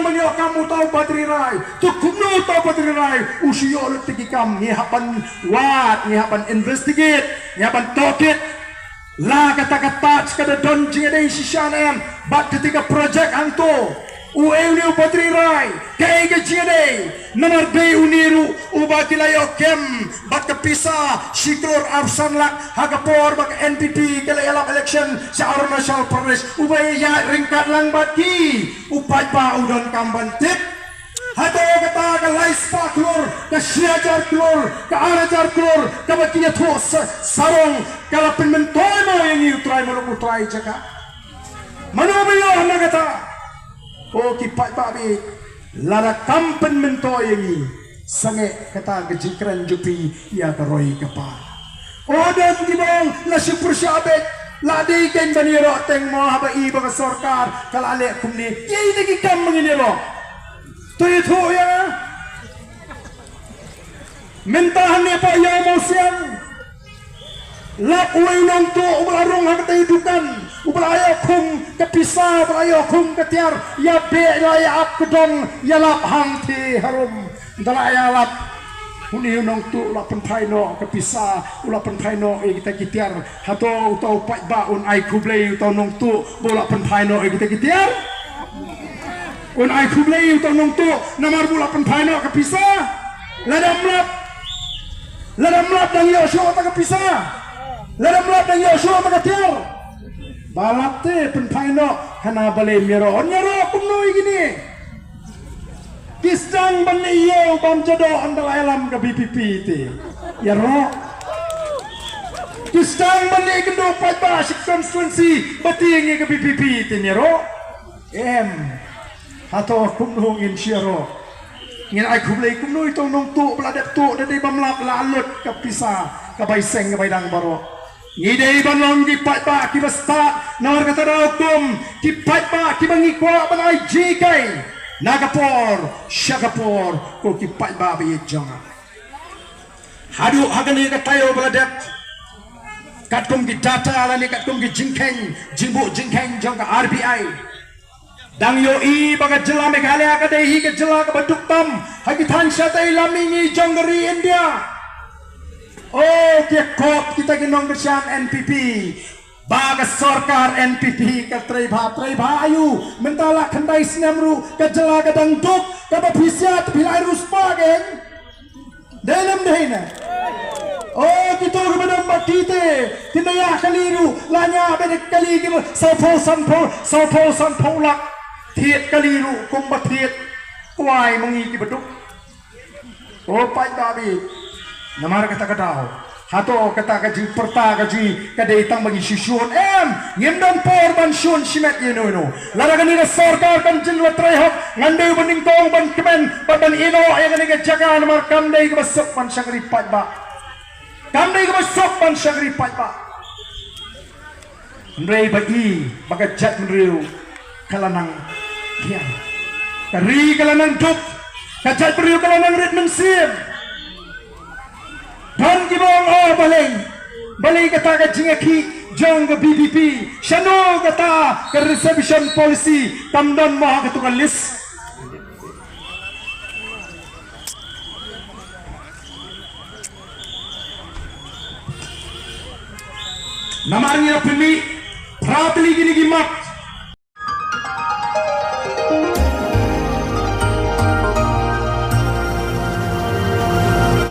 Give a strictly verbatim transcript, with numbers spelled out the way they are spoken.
ban ïoh kam uta u Badri Rai. To kumno uta u Badri Rai u shu ïoh lut ïa ki kam? Ngi hap ban wad, ngi hap ban investigate, ngi hap ban tohkit. La kata ka touch ka da don jingïadei shisha ne em bad kata ka project hangto? Uei une u Badri Rai? Kaei ka jingïadei? Namar dei une ruh uba ki la ïoh kem bad ka pisa shi klur arphew san lak ha ka por ba ka N P P ka la ïalap election sha Arunachal Pradesh, uba ïaid ryngkat lang bad ki. U paidbah u donkam ban tip. Hato kata ka lai spah klur, ka shi hajar klur, ka ar hajar klur kaba ki ïathuh sa-, sarong ka la pynmyntoi mo ïa ngi, U Trai Muluk, U Trai jaka? Mano ba ïoh na kata? O ki paidbah, lada kam pynmyntoi ïa ngi, sangeh kata ka jingkren jong phi ïa ka roi ka par. O don kiba ong la shu pyrshah beit, la dei kein ban ïaroh teng mo haba i ba ka sorkar ka la leh kumne. Kiei ne ki kam ba ngin ïaroh? To ïathuh ïa nga. Mynta hangne pat ïa u Mawsiang, lap uwei u nongtuh uba la rung ha katei u dukan, uba la ïoh khum ka pisa, uba la ïoh khum ka tiar, ïa beh, la ïa ap ka dong, ïa lap hangtei harum. Ynda la ïa lap, une u nongtuh u la pynphai noh ka pisa, u la pynphai noh ïa kita ki tiar. Hato uta u paidbah un ai khublei uta u nongtuh ba u la pynphai noh ïa kita ki tiar? Un ai khublei uta u nongtuh namar ba u la pynphai noh ka pisa? Lada ym lap, lada ym lap dang ïoh shuh ta ka pisa? Lada ym lap dang ïoh shuh ta ka tiar? Ba lap te pynphai noh, hana balei ym ïaroh? Ym ïaroh kumno ïa kine? Ki sdang ban leh ïew bam jadoh ynda la ïalam ka V P P te ïaroh. Ki sdang ban leh kynduh paidbah shi constituency ba tieng ïa ka V P P te ïaroh. Em. Hato kumno ngin shu ïaroh? Ngin ai khublei kumno ïa uta u nongtuh ba la dep tuh da dei bam lap, la lut ka pisa ka bai seng ka bai dang baroh? Ngi dei ban long ki paidbah kiba stad, namar kata da hukum ki paidbah kiba ngi kwah ban ai jinghikai na ka por sha ka por, ko ki paidbah ba ïeit jong nga. Haduh ha kane ka taïew ba la dep, katkum ki data lane katkum ki jingkheiñ, jingbuh jingkheiñ jong ka R B I, dang ïohi ba ka jylla Meghalaya ka dei hi ka jylla kaba duk tam ha ki thaiñ shatei lam mihngi jong ka ri India. O, ki kop kita ki nongkyrshan N P P ba ka sorkar N P P ka trei bha, trei bha aïu? Mynta la khyndai snem ruh ka jylla ka dang duk, kaba phi siat phi la ai ruh spah kein. Dei ne ym dei ne? O, kito kiba dang bad kite, ki naya kali ruh la ñiah bad kali kiba sawphew sanphew, sawphew sanphew lak. Thied kali ruh kumba thied kwai ma ngi kiba duk. O paidbah, namar kata ka daw, hato kata ka jingpyrta ka jong ngi ka dei tang ba ngi shu shun? Em, ngim don por ban shun shimet ïano ïano. Lada kane ka sorkar kan jin la trei hok, ngan dei ban nyngkong ban kmen bad ban ïehnoh ïa kane ka jaka, namar kam dei kaba suk ban shakri paidbah. Kam dei kaba suk ban shakri paidbah. Hynrei ba i ba ka jaitbynriew ka la nang thiang, ka ri ka la nang duk, ka jaitbynriew ka la nang rit mynsiem. Don kiba ong, o, balei, balei kata ka jingïakhih jong ka V P P? Shano kata ka reservation policy kam don mo ha kato ka list? Namar ngi la pynmih phra tylli kine ki map